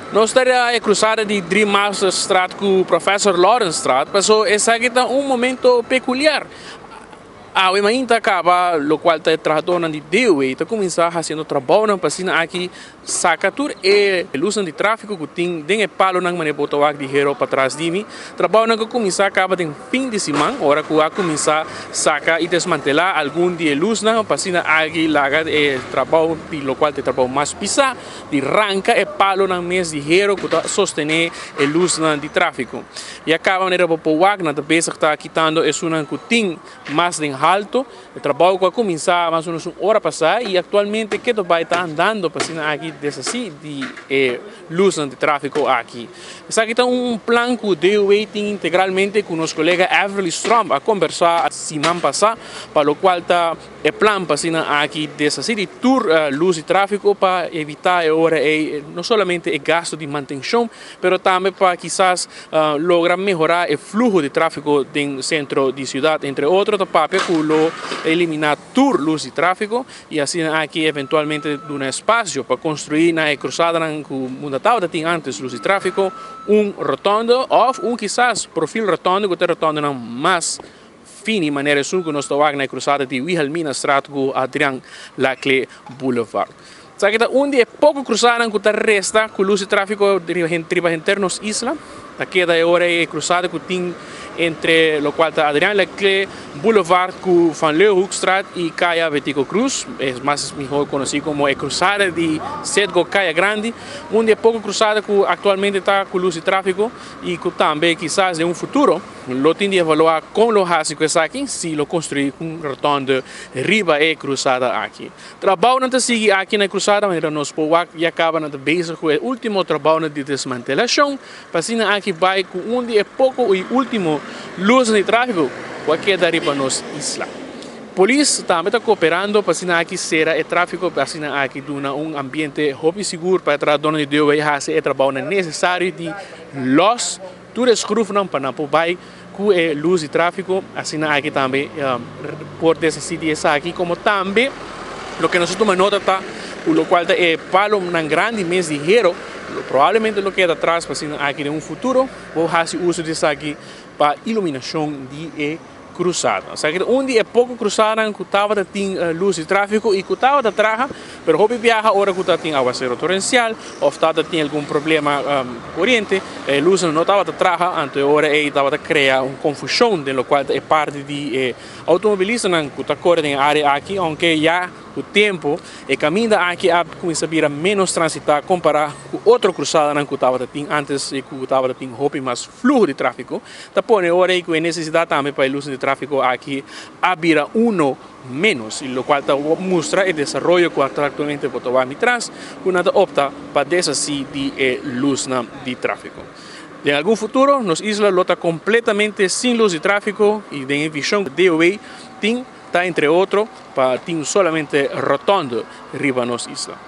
Nos ta riba e cruzada di Driemasterstraat cu Professor Lorentzstraat, paso esaki ta un momento peculiar. Awe mainta caba locual ta e trahadornan di DOW ta cuminsa haciendo trabounan pa asina aki saca tur e luznan di trafico cu tin den e palonan manera bo ta wak di hero patras di mi. Trabounan cu cuminsa caba den fin di siman ora cu a cuminsa saca y desmantela algun di e luznan pa asina aki laga e trabou di locual ta e trabou mas pisa di ranca e palonan mes di hero cu ta sostene e luznan di trafico. Ya caba manera bo por wak nan ta bezig ta kitando esunnan cu tin mas den halto. E trabou ku a kuminsá mas o menos un ora pasá i aktualmente keto bai ta andando pa asina aki deshasí di e lusnan di tráfiko aki. Esaki ta un plan ku DOW tin integralmente ku nos kolega Everly Strom a kombersá siman pasá pa lokual ta e plan pa asina aki deshasí di tur lus di tráfiko pa evitá e ora ei no solamente e gasto di mantenshon pero tambe pa kisas logra mehorá e fluho di tráfiko den sentro di siudat. Entre otro ta papia ku lo eliminá tur lus di tráfiko i asina aki eventualmente duna espasio pa konstruí na e krusadanan ku unda tabata tin ántes lus di tráfiko un rotònde òf un kisas profil rotònde ku ta e rotòndenan mas fini manera esun ku nos ta wak na e krusada di Wilhelminastraat ku Adriaan Laclé Boulevard. Esaki ta un di e poko krusanan ku ta resta ku lus di tráfiko riba henter nos isla. Ta keda e ora ei e krusada ku tin entre lokual ta Adriaan Laclé Boulevard ku Van Leeuwenhoekstraat i Kaya Betico Cruz, es mas mihó konosí komo e krusada di Citgo Kaya Grandi. Un di e poko krusada ku aktualmente ta ku lus di tráfiko i ku tambe kisas den un futuro Lo tin di evaluá kon lo hasi ku esaki si lo konstruí un rotonde riba e krusada aki. Trabounan ta sigui aki na e krusada manera nos por wak ya kaba nan ta bezig ku e último trabounan di desmantelashon pa asina aki bai ku un di e poko i último lusnan di tráfiko ku a keda riba nos isla. Polis tambe ta kooperando pa asina aki sera e tráfiko pa asina aki duna un ambiente hopi sigur pa e trahadónan di DOW hasi e trabounan nesesario di lòs Tur e schroefnan pa nan por bai ku e lus di tráfiko, asina aki tambe por deshasí di esaki, komo tambe loke nos a tuma nota ta ku lokual ta e palonan grandi mes di hero lo probablemente lo keda atras pa asina aki den un futuro por hasi uso di esaki pa iluminashon di e krusada. Esaki ta un di e poko krusanan ku tabata tin lus di tráfiko i ku tabata traha, pero hopi biaha ora ku ta tin awasero torensial òf tabata tin algun problema ku koriente, e lusnan no tabata traha, anto e ora ei tabata krea un konfushon den lokual ta e parti di e outomobilistanan ku ta kore den e área aki, ounke ya Ku tempu, e kaminda aki a kuminsá bira ménos transitá kompará ku otro krusadanan ku tabata tin ántes i ku tabata tin hopi mas fluho di tráfiko. Ta pone ora ei ku e nesesidat tambe pa e lusnan di tráfiko aki a bira uno ménos, i lokual ta mustra e desaroyo ku aktualmente bo ta wak mi tras, ku nan ta opta pa deshasí di e lusnan di tráfiko. Den algun futuro, nos isla lo ta kompletamente sin lus di tráfiko i den e vishon ku DOW tin, Ta entre otro pa tin solamente rotonde riba nos isla.